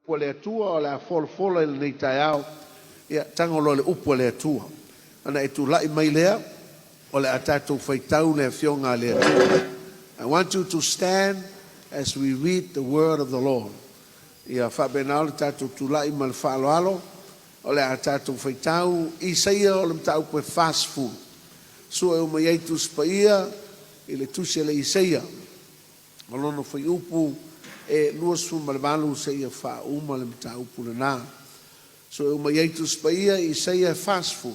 O le Atua o le a folafola i lenei taeao, ia tago loa i le upu a le Atua. Ona e tulai mai lea, o le a tatou faitau le Afioga a le Atua. I want you to stand as we read the word of the Lord. Ia faapena ona tatou tulai ma le faaaloalo, o le a tatou faitau Isaia o le mataupu e 40. Sue uma i ai Tusi Paia i le tusi a le Isaia. O lona fuaiupu e 28 seia faauma le mataupu lena. Sue uma i ai Tusi Paia i Isaia e 40,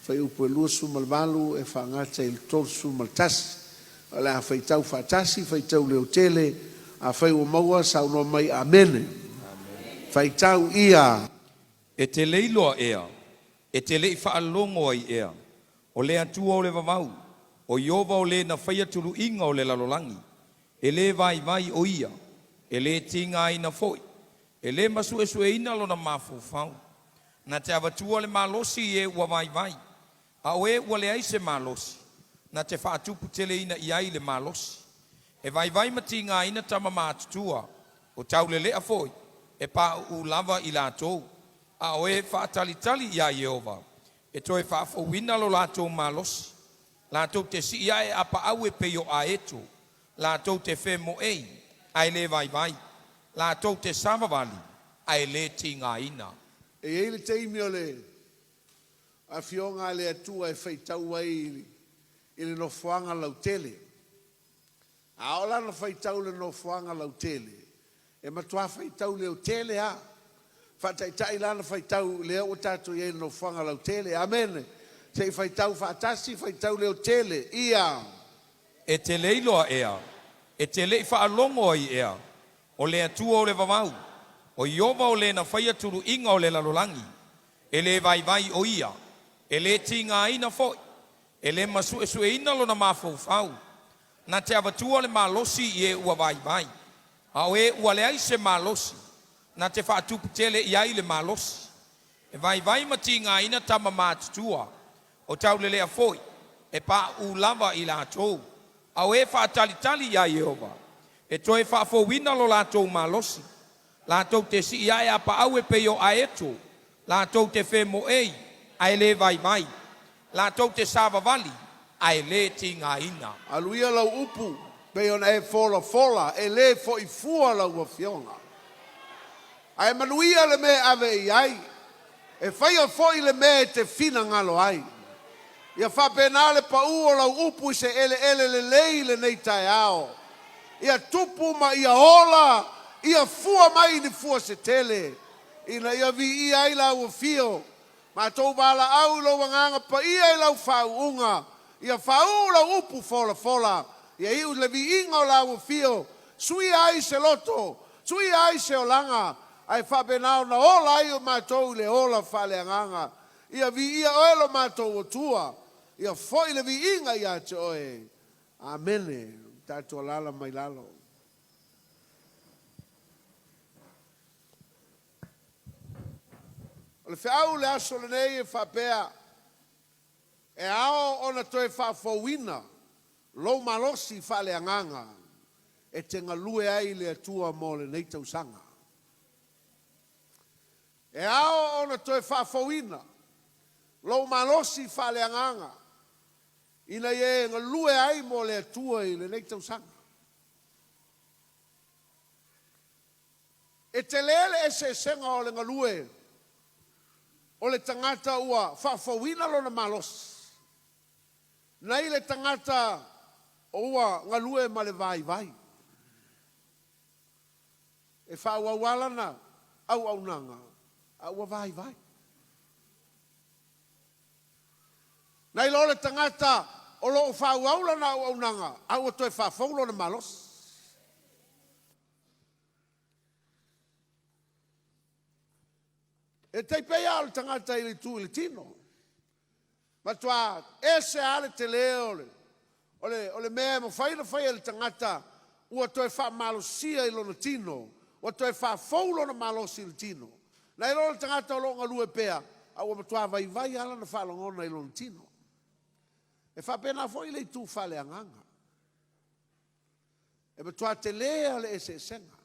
fuaiupu e 28 e faagata i le 31. O le a faitau faatasi, faitau leotele, afai ua maua, saunoa mai, Amene. Faitau ia. E te le iloa ea, e te le i faalogo ai ea, o le Atua o le vavau, o Ieova o le na faia tuluiga o le lalolagi, e lē vaivai o ia, e lē tigaina foi, e lē masuesueina lona mafaufau. Na te avatua le malosi i e ua vaivai, a o e ua leai se malosi, na te faatuputeleina i ai le malosi. E vaivai ma tigaina tama matutua, o taulelea foi, e pauu lava i latou, a o e faatalitali iā Ieova, e toe faafouina lo latou malosi. Latou te sii ae apaau e pei o aeto, latou te femoei ae le vaivai, latou te savavali ae le tigaina. E i ai le taimi o le Afioga a le Atua e faitau ai i le nofoaga lautele. A oo la ina faitau i le nofoaga lautele, e matua faitau leotele lava. Faataitai la ona faitau lea ua tatou i ai i le nofoaga lautele. Amene. Se i faitau faatasi, faitau leotele, ia. E te le iloa ea, e te le i faalogo ai ea, o le Atua o le vavau, o Ieova o le na faia tuluiga o le lalolagi, e lē vaivai o ia, e lē tigaina foi, e lē masuesueina lona mafaufau. Na te avatua le malosi i e ua vaivai, a o e ua leai se malosi, na te faatuputele i ai le malosi. E vaivai ma tigaina tama matutua, o taulelea foi, e pauu lava i latou, a o e faatalitali iā Ieova, e toe faafouina lo latou malosi. Latou te sii ae apaau e pei o aeto, latou te femoei ae le vaivai, latou te savavali ae le tigaina. Alu ia lau upu pei ona e folafola, e le foi fua lau Afioga. Ae manuia le mea e ave i ai, e faia foi le mea e te finagalo ai. Ia faapena le pau o lau upu i se eleele lelei i lenei taeao. Ia tupu ma ia ola, ia fua mai ni fua se tele, ina ia viia ai lau afio. Matou valaau i lou Agaga Paia i lau faauuga, ia faauu lau upu folafola, ia iu i le viiga o lau afio, suia ai se loto, suia ai se olaga, ae faapena ona ola ai o matou i le ola faaleagaga. Ia viia oe lo matou Atua, ia foi le viiga ia te oe. Amene. Tatou alaala mai lalo. O le feau i le aso lenei e faapea, e ao ona toe faafouina lou malosi faaleagaga e te galue ai i le Atua mo lenei tausaga. E ao ona toe faafouina lou malosi faaleagaga ina ia e galue ai mo le Atua i lenei tausaga. E tele le eseesega o le galue o le tagata ua faafouina lona malosi nai le tagata ua galue ma le vaivai. E faaauau lava lana auaunaga a ua vaivai. Nai lo le tagata o lo o faaauau lana auaunaga a ua toe faafou lona malosi. E tai pei lava o le tagata i le itu i le tino. Matua ese lava le tele o le, o le, o le mea e mafai ona fai e le tagata ua toe faamalosia i lona tino, ua toe faafou lona malosi i le tino, nai lo le tagata o lo o galue pea, a ua matua vaivai lava lana faalogona i lona tino. E faapena foi le itu faaleagaga. E matua tele lava le eseesega.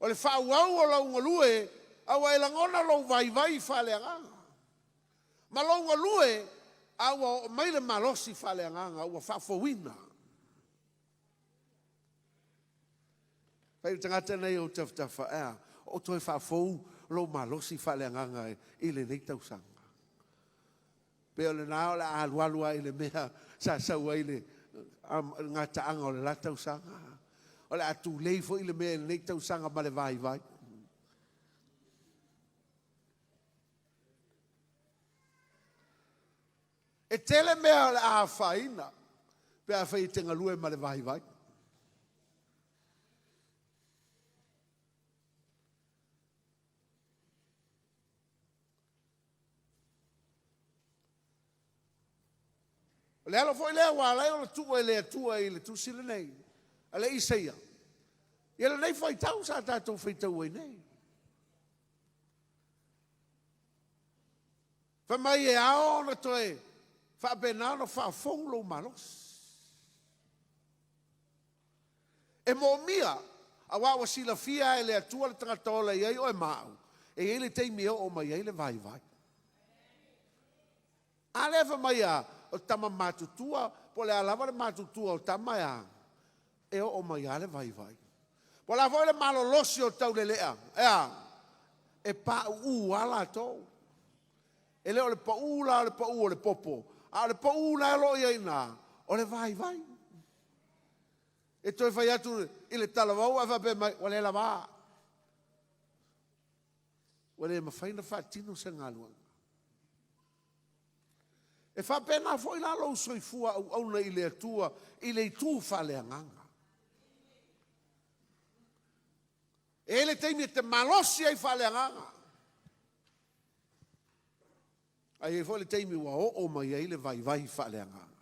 O le faaauau o lou galue, a ua e lagona lou vaivai faaleagaga. Ma lou galue, a ua oo mai le malosi faaleagaga ua faafouina. Fai le tagata nei o tafatafa, ea, o toe faafou lou malosi faaleagaga i lenei tausaga. Pei o lena o le a alualu ai i le mea sa sau ai le gataaga o le la tausaga. O le a tulei foi le mea i lenei tausaga ma le vaivai. E tele mea o le a afaina pe afai e te galue ma le vaivai. O le ala foi lea ua ala ai ona tuu e le Atua i le tusi lenei a le Isaia, ia lenei faitau sa tatou faitau ai nei. Fai mai e ao ona toe faapena ona faafou lou malosi. E moomia, aua ua silafia e le Atua le tagata ola e i ai oe ma au, e i ai le taimi e oo mai ai le vaivai. A lea fai mai a, o tama matutua, po o le a lava le matutua o tama e a, e oo mai lava le vaivai. Po o le a foi le malolosi o taulelea, e a, e pauu lava latou. E le o le pau la o le pau o le popo, a o le pau la e o lo o i ai i ina, o le vaivai. E toe fai atu i le talavou ae faapea mai, ua le lava. Ua le mafai ona faatino se galuega. E faapena foi la lou soifua auauna i le Atua i le itu faaleagaga. E i ai le taimi e te malosi ai faaleagaga, ae i ai foi le taimi ua oo mai ai le vaivai faaleagaga.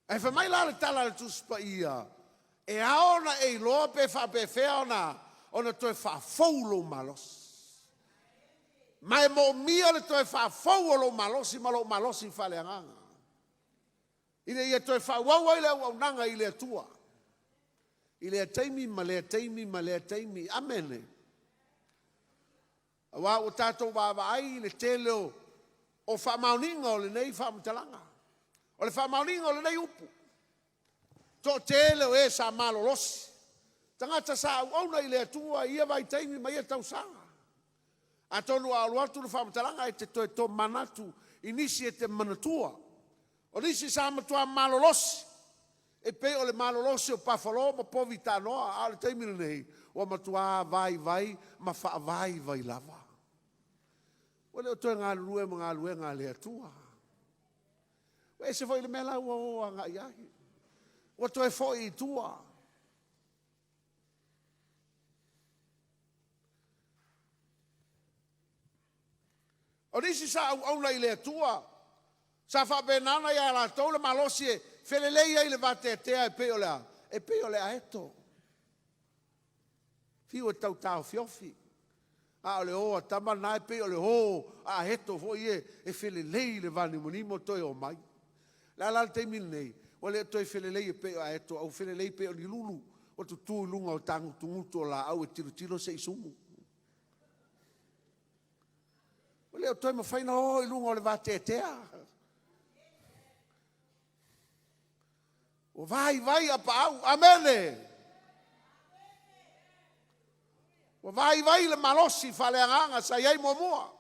Ae fai mai la le tala a le Tusi Paia, e ao ona e iloa pe faapefea ona toe faafou lou malosi. Ma e moomia le toe faafou o lou malosi ma lou malosi faaleagaga, ina ia toe faaauau ai le auaunaga i le Atua i lea taimi ma lea taimi ma lea taimi. Amene. Aua ua tatou vaavaai i le tele o faamaoniga o lenei faamatalaga, o le faamaoniga o lenei upu, toatele o e sa malolosi, tagata sa auauna i le Atua i ia vaitaimi ma ia tausaga. Atonu a alu atu le faamatalaga e te toe tomanatu i nisi e te manatua. O nisi sa matua malolosi, e pei o le malolosi o Pafalo ma povi tanoa, a o le taimi lenei, ua matua vaivai ma faavaivai lava. Ua le o toe galulue ma galuega a le Atua. Ua ese foi le mea la ua o agai ai. Ua toe foi i tua. O nisi sa auauna i le Atua, sa faapena ona ia latou le malosi e felelei ai i le vateatea e pei o le a? E pei o le aeto. Fiu e tau taofiofi, a o le o a tama na e pei o le o a aeto foi ia e felelei i le vanimonimo toe omai. O le a la le taimi lenei? Ua le toe felelei e pei o aeto, a ua felelei e pei o ni lulu ua tutu i luga o tagutugutu o laau e tilotilo se i sumu. Ua le o toe mafai ona o i luga o le vateatea. Ua vaivai apaau. Amene! Ua vaivai le malosi faaleagaga sa i ai muamua.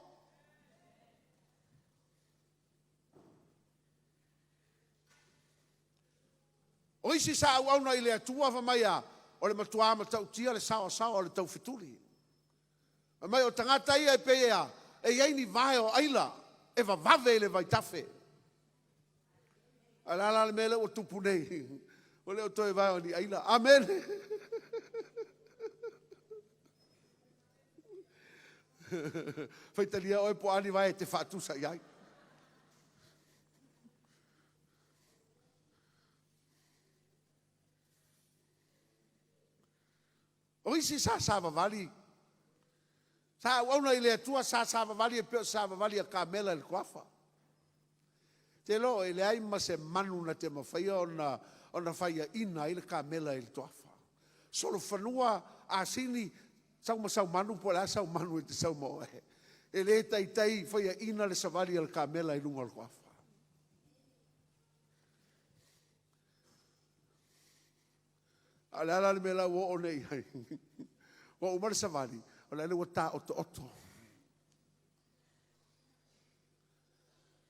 O isi sa auauna i le Atua fai mai a, o le matuā matautia le saoasaoa o le taufetuli. Fai mai o tagata ia e pei a, e i ai ni vae o aila e vavave i le vaitafe. Ae o le a la le mea lea ua tupu nei? Ua le o toe vae o ni aila. Amene. Faitalia oe po o a ni vae e te faatusa i ai. O isi sa savavali, sa auauna i le Atua, sa savavali e pei o se savavali a kamela i le toafa. Te iloa e leai ma se manu na te mafaia ona faiaina ai le kamela i le toafa. Solofanua, asini, sau ma sau manu po o le a sau manu e te sau ma oe. E le taitai faiaina le savali a le kamela i luga o le toafa. A o le a la le mea la ua oo nei i ai? Ua uma le savali, o lea ua taotooto.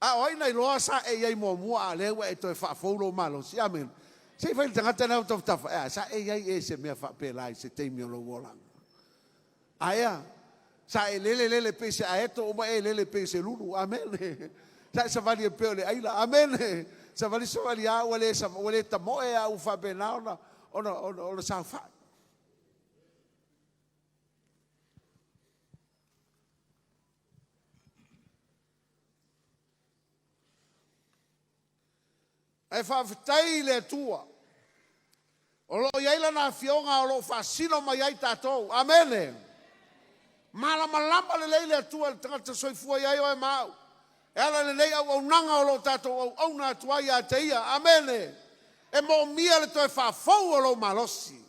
A o ai na iloa sa e i ai muamua a o lea ua e toe faafou lou malosi? Amene. Se i fai i le tagata lena ua tafatafa, ea, sa e i ai ea i se mea faapela i se taimi o lou olaga? Aea, sa e lele lele pei se aeto, uma e lele pei se lulu. Amene. Sa e savali e pei o le aila. Amene. Savali savali lava ua le, ua le tamoe a ua faapena ona, ona, ona, ona saofai. Ae faafetai i le Atua o lo o i ai Lana Afioga o lo o faasino mai ai tatou. Amene. Malamalama lelei le Atua i le tagata soifua i ai oe ma au, e ala i lenei auaunaga o lo o tatou auauna atu ai ia te Ia. Amene. E moomia le toe faafou o lou malosi.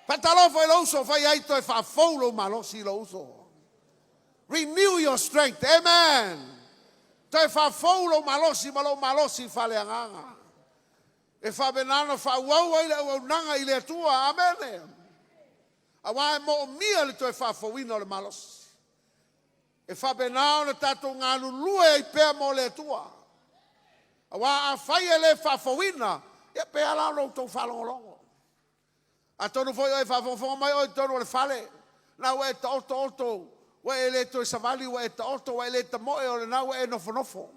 Faatalofa i lou uso, fai ai toe faafou lou malosi i lou uso. Renew your strength. Amen. Toe faafou lou malosi ma lou malosi faaleagaga. E faapena ona faaauau ai le auaunaga i le Atua. Amene. Aua e moomia le toe faafouina o le malosi. E faapena ona tatou galulue ai pea mo le Atua. Aua afai e le faafouina, ia pe a la ona outou faalogologo. Atonu foi o e faafogafoga mai oe i totonu o le fale, na ua e taoto oto, ua e le toe savali, ua e taoto, ua e le tamoe, o lena ua e nofonofo.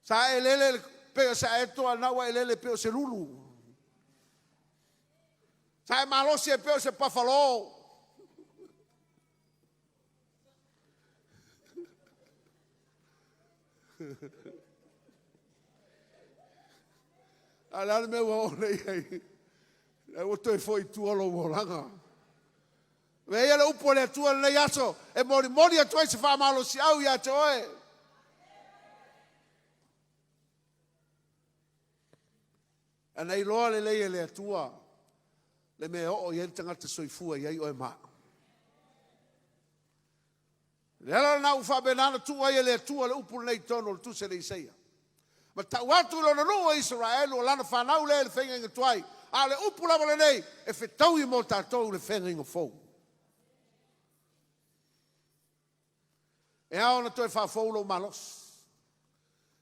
Sa e lele pei o se aeto, a na ua e lele pei o se lulu. Sa e malosi e pei o se pafalō. A o le a le mea ua oo nei i ai? Ua toe foi i tua lou olaga. Avea ia le upu a le Atua i lenei aso e molimoli atu ai se faamalosiau ia te oe. Ana iloa lelei e le Atua le mea e oo i ai le tagata soifua i ai oe ma au. O le ala lena ua faapena ona tuu ai e le Atua le upu lenei i totonu o le tusi a le Isaia. Ma tau atu i lona nuu o Isaraelu o lana fanau lea i le feagaiga tuai, a o le upu lava lenei e fetaui mo tatou i le feagaiga fou. E ao ona toe faafou lou malosi.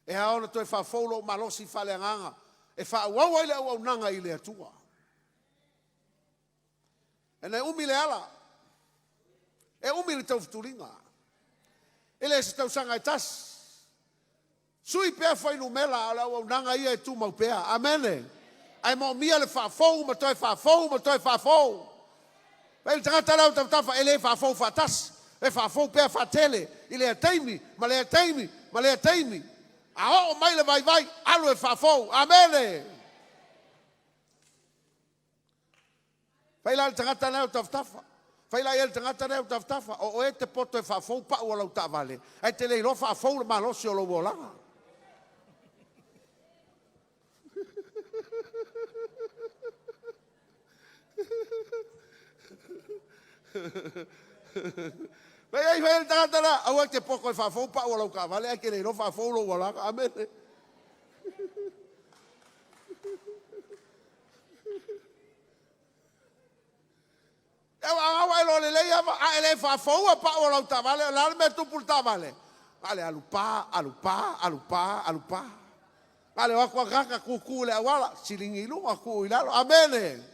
E ao ona toe faafou lou malosi faaleagaga e faaauau ai le auaunaga i le Atua. E na e umi le ala, e umi le taufutuliga. E le se tausaga e tasi. Sui pea fuainumera, a o le auaunaga ia e tumau pea. Amene. Ae moomia le faafou ma toe faafou ma toe faafou. Fai le tagata lea o tafatafa, e le faafou faatasi, e faafou pea faatele i lea taimi ma lea taimi ma lea taimi. A oo mai le vaivai, alu e faafou. Amene. Fai la i le tagata lena e o tafatafa. Fai la i ai le tagata lea e o tafatafa, o oe e te poto e faafou pau o lau taavale, ae te le iloa faafou le malosi o lou olaga. Fai ai, fai ai le tagata lea, aua e te poto e faafou pau o lau taavale, ae te le iloa faafou lou olaga. Amene. Ua e iloa lelei lava, a e le faafoua pau o lau taavale, o le a le mea e tupu i le taavale? Na o le alu pa, alu pa, alu pa, alu pa. Na o le o atu lava tagata tutu i le auala, siligi i luga, tuu i lalo. Amene!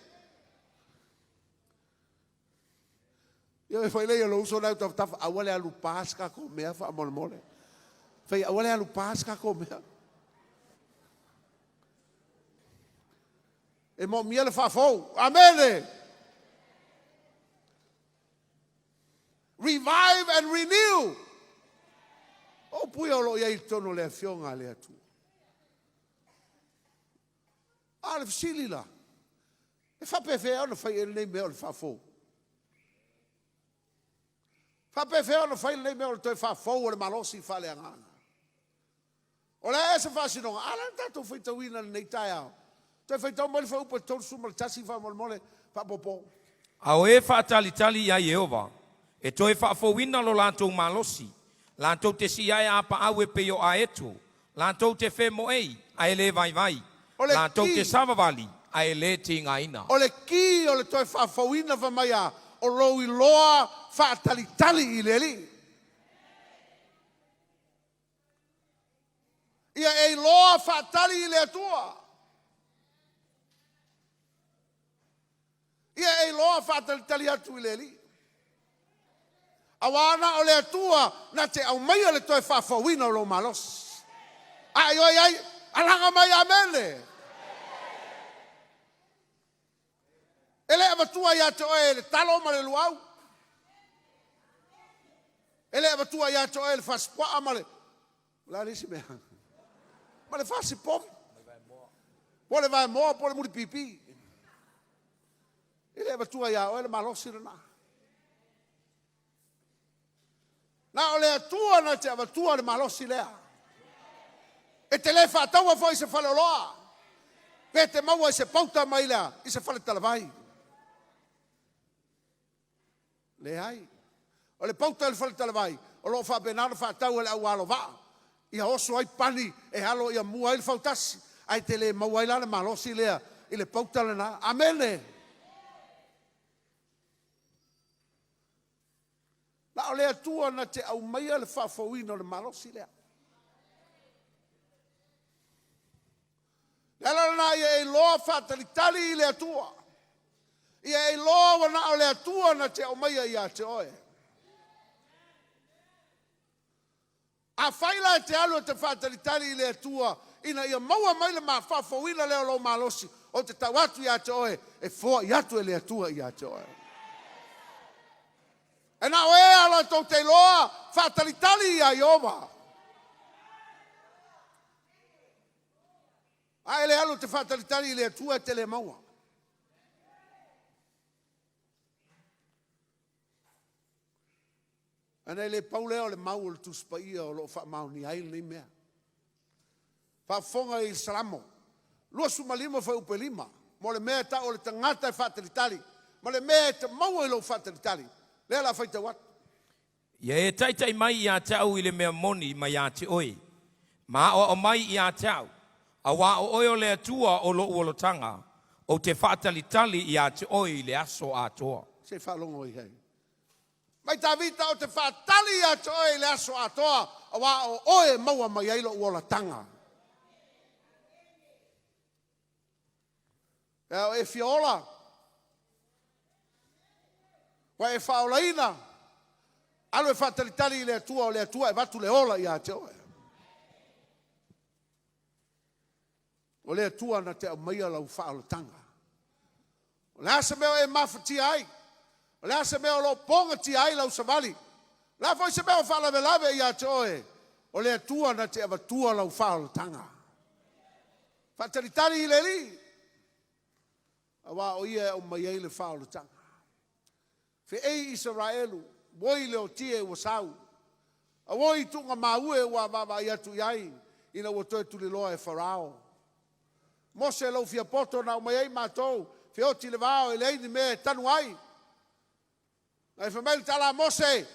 Ia fai lea i lou uso la e tafatafa, aua le alu pa se tatou mea faamolemole. Fai, aua le alu pa se tatou mea. E moomia le faafou. Amene! Revive and renew. O upu ia o lo o i ai i totonu o le Afioga a le Atua. A o le fesili la, e faapefea ona fai ea lenei mea o le faafou? Faapefea ona fai lenei mea o le toe faafou o le malosi faaleagaga? O le a ea se faasinoga? A lea na tatou faitauina i lenei taeao. Toe faitau mai le fuaiupu e 31 faamolemole, faaopoopo. A o e faatalitali iā Ieova, e toe faafouina lo latou malosi, latou te sii ae apaau e pei o aeto, latou te femoei, ae le vaivai, O le latou te ki. savavali, ae le tigaina. O le ki o le toe faafouina fai mai a, o lou iloa faatalitali i le Alii. Ia e iloa faatali i le Atua. Ia e iloa faatalitali atu i le Alii. Auā na o le Atua na te aumaia le toe faafouina o lou malosi. A ioe i ai, alaga mai amene. E le avatua ia te oe le talo ma le luau. E le avatua ia te oe le fasipuaa ma le o le a le isi mea? Ma le fasipovi. Po o le vaemoa po o le mulipipi. E le avatua ia oe le malosi lena. Na o le Atua na te avatua le malosi lea. E te le faataua foi i se faleoloa, pe te maua i se pauta mai le i se faletalavai. Leai. O le pauta i le faletalavai, o lo o faapena ona faatau e le au alo vaa, ia oso ai pani e alo ia mua ai le fautasi, ae te le maua ai la le malosi lea i le pauta lena. Amene. Na o le Atua na te aumaia le faafouina o le malosi lea. Le ala lena ia e iloa faatalitali i le Atua. Ia e iloa ua na o le Atua na te aumaia ia te oe. Afai la e te alu e te faatalitali i le Atua ina ia maua mai le faafouina lea o lou malosi, ou te tau atu ia te oe, e foai atu e le Atua ia te oe. E na o e ala tou te iloa faatalitali iā Ieova. A e le alu e te faatalitali i le Atua e te le maua. Ana e le pau lea o le mau o le Tusi Paia o lo o faamaonia ai lenei mea. Faafofoga i Salamo 25 fuaiupu e 5, mo le mea e tau o le tagata e faatalitali, ma le mea e te maua i lou faatalitali. Lea o le a faitau atu. Ia e taita'i mai ia te a'u i le mea moni mai ia te oe, ma aoao mai ia te a'u, auā o oe o le Atua o lo'u olataga, ou te faatalitali ia te oe i le aso atoa. Se i faalogo i ai. Mai Tavita, ou te faatali ia te oe i le aso atoa, auā o oe e maua mai ai lo'u olataga. Ea o e fia ola, ua e faaolaina, alu e faatalitali i le Atua, o le Atua e avatu le ola ia te oe. O le Atua na te aumaia lau faaolataga. O le a se mea o e mafatia ai? O le a se mea o lo o pogatia ai lau savali? O le a foi se mea o faalavelave ia te oe? O le Atua na te avatua lau faaolataga. Faatalitali i le Alii, auā o ia e aumai ai le faaolataga. Feei Isaraelu, oi le otie ua sau. Auoi tuuga maue ua vaavaai atu i ai, ina ua toe tuliloa e Farao. Mose lou fiapoto na aumai ai matou, feoti le vao e leai ni mea e tanu ai. Ae fai mai le tala a Mose,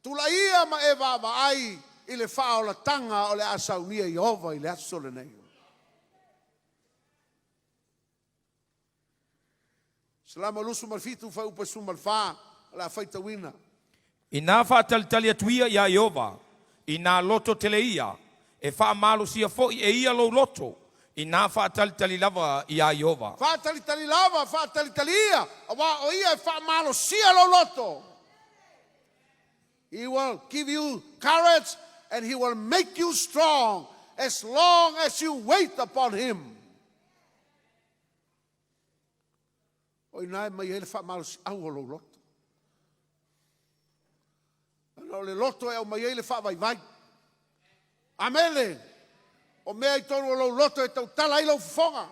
Tulai ia ma e vaavaai i le faaolataga o le a saunia e Ieova i le aso lenei. Salamo 27 fuaiupu e 14 o le a faitauina. Inā faatalitali atu ia iā Ieova, inā loto tele ia, e faamalosia foi e ia lou loto, inā faatalitali lava iā Ieova. Faatalitali lava, faatalitali ia, auā o ia e faamalosia lou loto. He will give you courage and he will make you strong as long as you wait upon him. O i ina e mai ai le faamalosiau o lou loto. Ona o le loto e aumai ai le faavaivai. Amene. O mea i totonu o lou loto e tautala ai lou fofoga.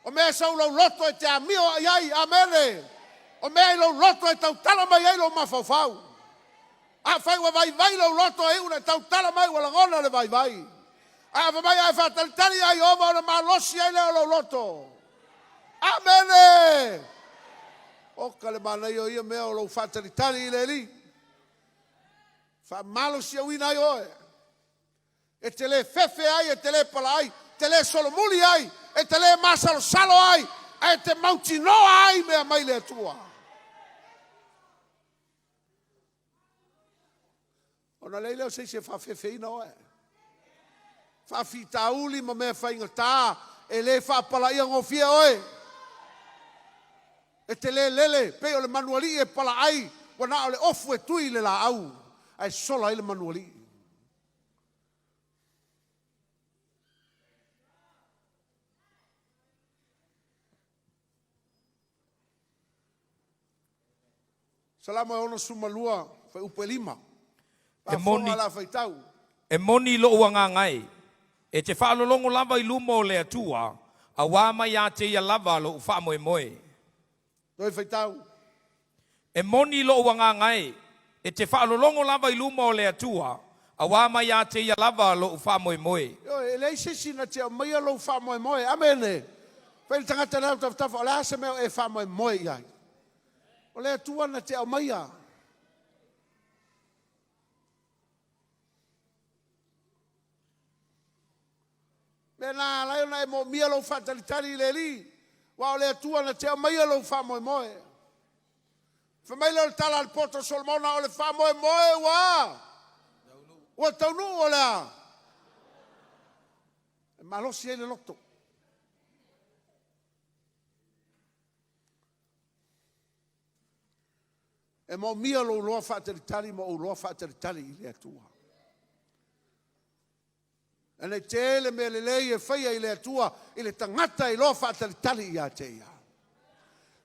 O mea e sau lou loto e te amio ai ai. Amene. O mea i lou loto e tautala mai ai lou mafaufau. Afai ua vaivai lou loto e iu ina e tautala mai ua lagona le vaivai. A fai mai a e faatalitali ia Ieova ona malosi ai lea o lou loto. Amene! Oka le manaia o ia mea o lou faatalitali i le Alii. Faamalosiauina ai oe. E te le fefe ai, e te le palaai, e te le solomuli ai, e te le masalosalo ai, ae e te mautinoa ai mea mai le Atua. Ona leai lea o se isi e faafefeina oe. Faafitauli ma mea faigata e le faapalaia gofie oe. E te le lele pei o le manualii e palaai ua na o le ofu e tui i le laau ae sola ai le manualii. Salamo e 62, fuaiupu e 5. E moni, Faafofoga la faitau. E moni lo'u agaga e, e te faalologo lava i luma o le Atua, auā mai ia te Ia lava lo'u faamoemoe. Toe faitau. E moni lo'u agaga e, e te faalologo lava i luma o le Atua, auā mai ia te Ia lava lo'u faamoemoe. Ioe, e leai se isi na te aumaia lou faamoemoe. Amene. Fai le tagata lea o tafatafa, o le a se mea o e faamoemoe i ai? O le Atua na te aumaia. Mea na ala ai ona e moomia lou faatalitali i le Alii, aua o le Atua na te aumaia lou faamoemoe. Fai mai lea o le tala a le poto Solomona, o le faamoemoe ua ua taunuu o le a? E malosi ai le loto. E moomia lou loa faatalitali ma ou loa faatalitali i le Atua. E le tele mea lelei e faia i le Atua i le tagata e iloa faatalitali ia te Ia.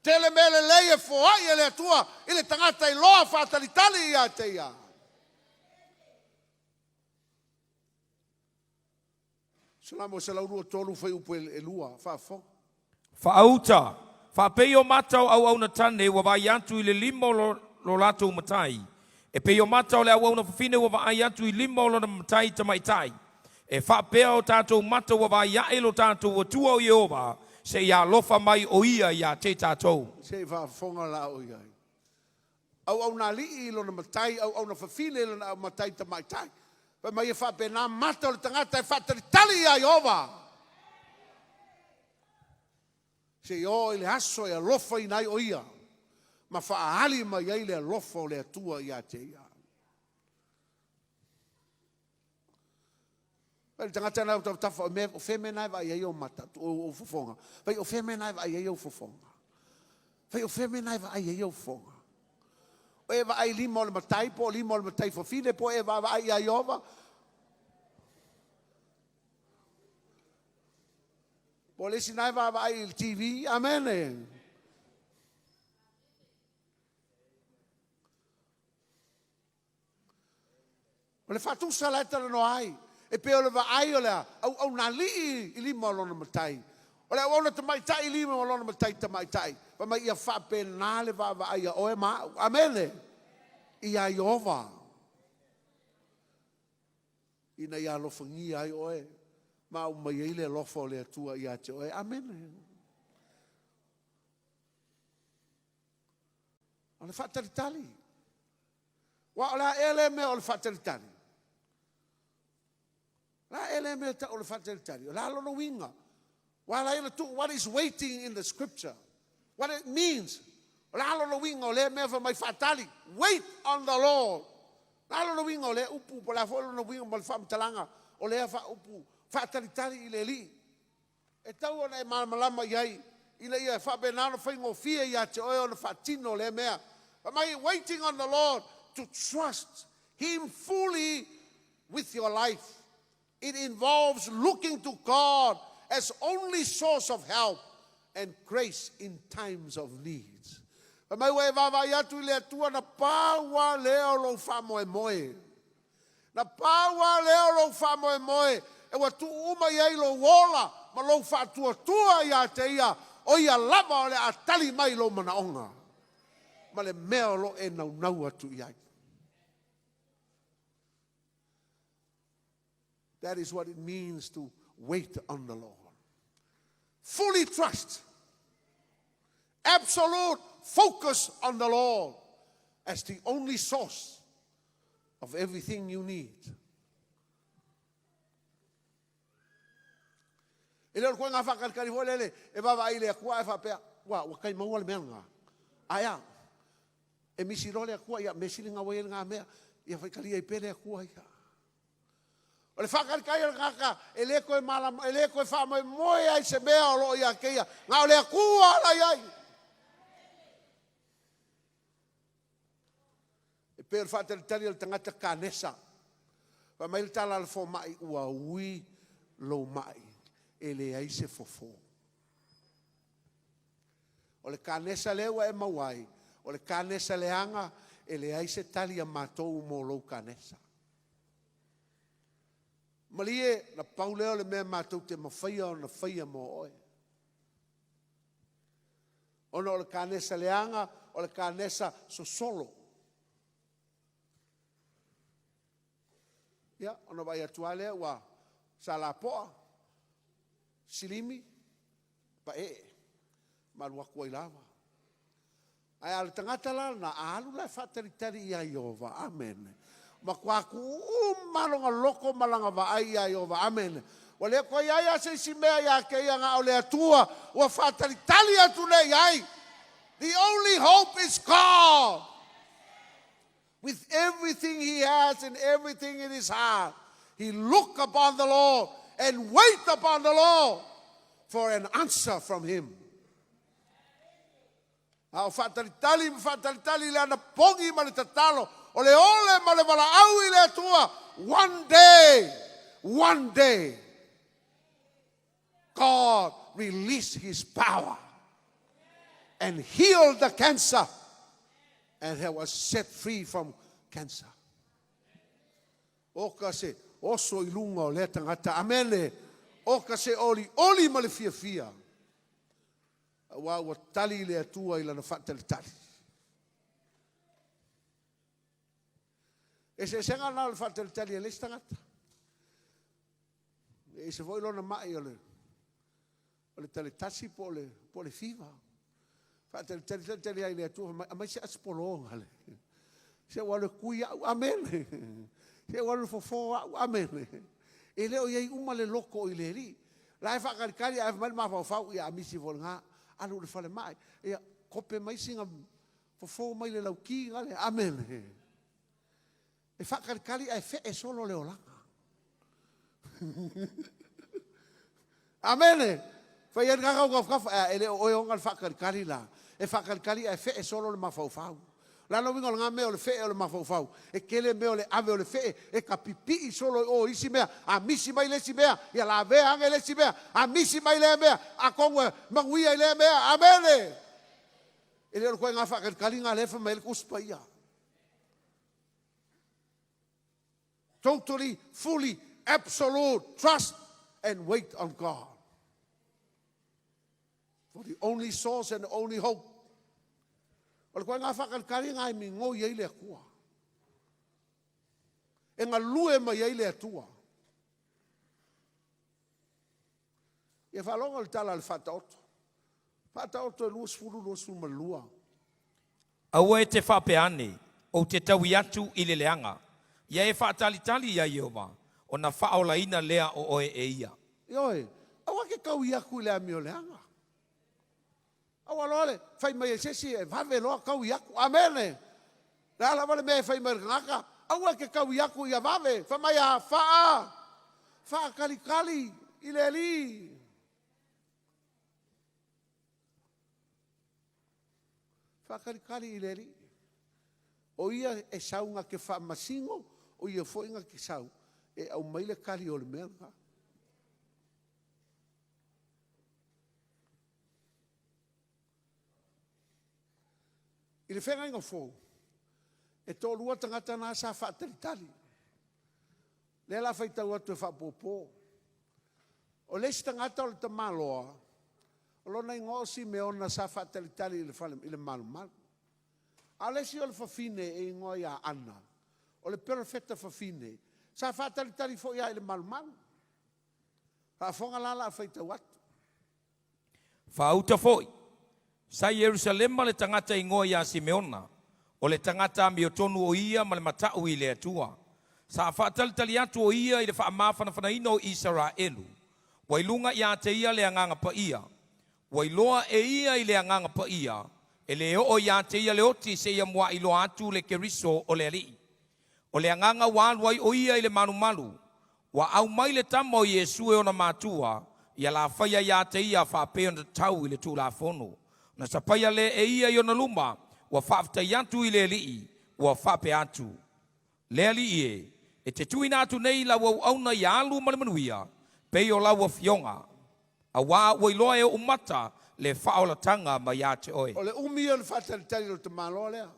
Tele mea lelei e foai e le Atua i le tagata iloa faatalitali ia te Ia. Salamo 123 fuaiupu e 2, faafofoga. Faauta, faapei o mata o auauna tane ua vaai atu i le lima o lo, lo latou matai. E pei o mata o le auauna fafine ua vaai atu i lima o lona matai tamaitai. E faapea o tatou mata ua vaai ae i lo tatou Atua o Ieova, seia alofa mai o Ia iā te tatou. Se i faafofoga la o i ai. Auauna alii i lona matai, auauna fafine i lona matai tamaitai. Fai mai e faapena mata o le tagata e faatalitali iā Ieova. Seia oo i le aso e alofaina ai o Ia ma faaali mai ai le alofa o le Atua ia te ia. Fai le tagata na tafatafa, o mea, o fea mea na e vaai ai ou mata, ou fofoga. Fai, o fea mea na e vaai ai ou fofoga. Fai, o fea mea na e vaai ai ou fofoga. O e vaai lima o le matai, po o lima o le matai fafine, po o e vaavaai ia Ieova. Po o le isi na e vaavaai i le TV. Amene. O le faatusa la e talanoa ai, e pei o le vaai o le auaunalii i lima o lona matai, o le auauna tamaitai i lima o lona matai tamaitai. Fai mai ia faapena le vaavaai a oe ma au. Amene. Iā Ieova. Ina ia alofagia ai oe ma aumai ai le alofa o le Atua ia te oe. Amene. O le faatalitali. Aua o le a ea lea mea o le faatalitali? O le a ea lea mea e tau o le faatalitali? O le a lona uiga? Ua ala ai ona tuu, what is waiting in the scripture? What it means? O le a lona uiga o lea mea fai mai faatali? Wait on the Lord. O le a lona uiga o lea upu, po o le a foi lona uiga ma le faamatalaga o lea faaupu faatalitali i le Alii? E tatau ona e malamalama i ai ina ia faapena ona faigofie ia te oe ona faatino lea mea. Fai mai, waiting on the Lord to trust Him fully with your life. It involves looking to God as only source of help and grace in times of need. Fai mai ua e vaavaai atu i le Atua na pau lava lea o lou faamoemoe. Na pau lava lea o lou faamoemoe e ua tuu uma i ai lou ola ma lou faatuatua ia te Ia, o Ia lava o le a tali mai lou manaoga ma le mea o lo o e naunau atu i ai. That is what it means to wait on the Lord. Fully trust. Absolute focus on the Lord as the only source of everything you need. E le o le koe ngā whakalikali foi lele, e vaavaai i le Atua ae faapea, ua, ua kai maua le mea lena. Ae a, e misi loa le Atua, ia, mea sili na ua i ai lena mea, ia faitalia ai pea le Atua ia. O le faatalitali a le tagata e le toe malama, e le toe faamoemoe ai se mea o lo o ia te ia, na o le Atua la i ai. E pei o le faatalitali a le tagata kanesa. Fai mai le tala a le fomai, ua ui lou mai, e leai se fofo. O le kanesa lea ua e maua ai, o le kanesa leaga, e leai se tali a matou mo lou kanesa. Malie, na pau lea o le mea matou te mafaia ona faia mo oe. Ona o le kanesa leaga, o le kanesa sosolo. Ia, ona vaai atu lava lea ua salapoa, silimi, paee, ma alu atu ai lava. Ae a o le tagata la lena, a alu la e faatalitali ia Ieova, amene, matua tuu uma lava lona loto ma lana vaai ia Ieova, amene. Ua le toe i ai lava se isi mea ia te ia na o le Atua ua faatalitali atu nei i ai. The only hope is God. With everything he has and everything in his heart, he look upon the Lord and wait upon the Lord for an answer from him. A o faatalitali ma faatalitali le anapogi ma le tatalo, o le ole ma le valaau i le Atua, one day, one day, God release his power and heal the cancer and he was set free from cancer. Oka se oso i luga o lea tagata. Amene. Oka se olioli ma le fiafia. Aua ua tali le Atua i lana faatalitali. Eseesega lena o le faatalitali a le isi tagata. E ese foi lona mai o le, o le taletasi po o le, po o le fiva. Faatalitali talitali ai le Atua, mai, aumai se asipolo gale. Se ua alu e kui au, amene. Se ua alu e fofo au, amene. E le o i ai uma le loko i le alii. La e faatalitali ae fai mai le mafaufau, ia a misi foi lena, alu i le falemai. Ia, kope mai sina fofo mai le lauki gale, amene. E faatalitali ae fee solo le olaga. Amene! Fai ai lena tau e le o oe ona le faatalitali la. E faatalitali ae fee solo le mafaufau. O le a le uiga o lena mea o le fee o le mafaufau? E tele mea o le ave o le fee e ka pipii solo i o i isi mea, a misi mai le isi mea, ia lavea ane le isi mea, a misi mai lea mea, atonu e manuia i lea mea. Amene! E le o le ituaiga faatalitali lena lea e fai mai ai le Tusi Paia. Totally, fully, absolute trust and wait on God. For the only source and the only hope. O le ituaiga faatalitali lena e migoi ai le Atua. E galue mai ai le Atua. Ia faalogo le tala a le Faataoto. Faataoto e 20, 22. Aua e te faapea ane, Ou te taui atu i le leaga. Ia e faatalitali iā Ieova, ona faaolaina lea o oe e ia. Ioe, aua ke taui atu i le amioleaga. Aua loa le fai mai e se isi e vave loa taui atu. Amene! Le a lava le mea e fai mai le tagata, aua ke taui atu ia vave, fai mai a faa, faatalitali i le Alii. Faatalitali i le Alii. O ia e sau na te faamasino, o ia foi na te sau e aumai le tali o le mea lena. I le feagaiga fou, e toalua tagata na sa faatalitali. Lea la faitau atu e faaopoopo. O le isi tagata o le tamaloa, o lona igoa o Simeona sa faatalitali i le fale i le malumalu. A o le isi o le fafine e igoa ia Ana, o le perofeta fafine Sa faatalitali foi lava i le malumalu. Faafofoga la o le a faitau atu. Faauta foi, sa i Ierusalema le tagata e igoa ia Simeona, o le tagata amiotonu o ia ma le mata'u i le Atua. Sa faatalitali atu o ia i le faamafanafanaina o Isaraelu. Ua i luga ia te ia le Agaga Paia. Ua iloa e ia i le Agaga Paia, e le oo ia te ia le oti seia mua'i iloa atu le Keriso o le Alii. O le agaga ua alu ai o ia i le malumalu, ua aumai le tama o Iesu e ona matua, ia la faia ia te ia faapei ona tatau i le Tulafono. Na sapaia lea e ia i ona luma, ua faafetai atu i le Alii, ua faapea atu, Le Alii e, e te tuuina atu nei lau auauna ia alu ma le manuia, pei o lau afioga, auā ua iloa e oʻu mata le faaolataga mai ia te oe. O le umi ia o le faatalitali o le tamaloa lea.